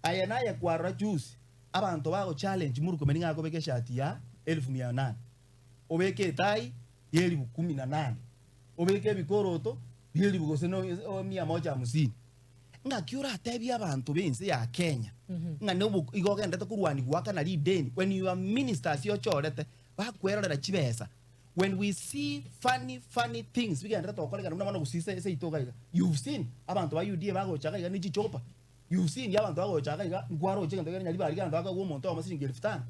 Aye naye kwarora juzi abanto bago challenge Murkomen ng'a akobeka eshati ya elfu mia nane, obeke etai ya elifu kumi na nane, obeke ebikoroto bia elifu gose no mia moja hamsini. Ng'aki oratebie abanto b'ense ya Kenya ng'a nobo igo ogenderete korwania goakana rideni when your ministers ochorete bakwerorera chibesa when we see funny funny things bigenderete gokorekana buna bono gose ase seito iga iga you've seen abanto ba UDA bagocha iga iga ne chichopa you've seen abanto bagocha iga iga nkwaroche egento kere nyaribari abanto bakoegwa omonto oyomo siringi elfu tano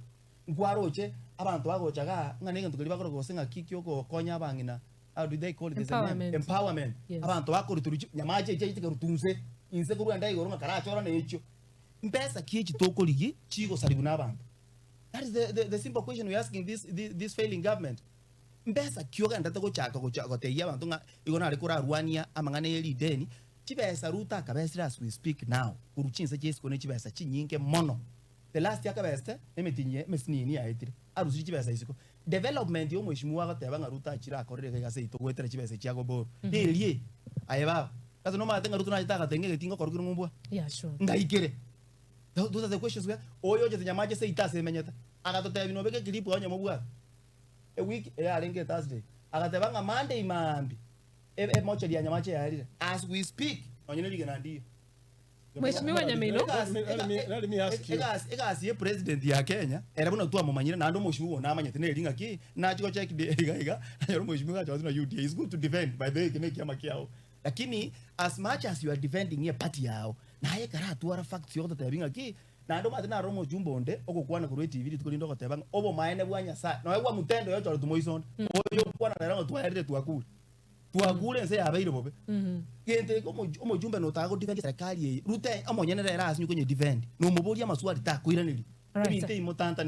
nkwaroche abanto bagocha igaa ng'a negento keria bakoroka gose ng'aki kiogokonya abang'ina how do they call it there's a name Empowerment. empowerment Yes. abanto bakoruterwa chi nyamache echi chikarutu nse inse korwa enda igoro ng'a karachore na echio mbesa ki echi tokorigia chigosarigwa na abanto that is the, the, the simple question we asking this, this, this failing government mbesa ki ogenderete gochaka gocha gotebia abanto ng'a igo nare korarwania amang'ana ye rideni chibesa Ruto akabesire as we speak now korwa chinse chia isiko ne chibesa chinyinge mono the last akabesete emetienyi emesinini yaetire arusirie chibesa isiko Development ya omweshimiwa agoteba ng'a Ruto achire akorire iga iga seito goetera chibesa echi agoborwa. Erie aye baba. Sasa nomanyete ng'a Ruto nachete agateba ng'a egetinga okorokire ng'a ombwa. Yeah, sure. Ngaikere. Those are the questions we oyo ochete Nyamache seito ase emenyete. Agatotebia nobeke eclip onye mobwate. Eweek eyarenge Thursday. Agateba ng'a Monday maambia emochari ya Nyamache yaerire. As we speak nonye ne rigena ndiyo. Mheshimiwa Nyamino. Let me ask you. Egasi egasi ye president ya Kenya ere buna twamomanyire naende omweshimiwa one amanyete neri ng'aki nachi gocheck de iga iga nanyora omweshimiwa gacha gose na UDA is good to defend by the way eke nekiama kiao lakini as much as you are defending e party yao naye karatwara facts yogototebi ng'aki naende omanyete narora omochumba onde ogokwana korwa etv rituko rinde ogoteba ng'a obomaene bwa Nyasaye nonya bwa mutende oyo ochoretwe moiso onde oyo okwana rero ng'a twaerire twakure. Twakure ense yabeire bobe. Gento eke omochumbe notaka go defend serikali eye, Ruto omonyene rero ase onye konye defend, nomoboria amaswali takoiraneria. Alright. Ebinto ebi motantaneti.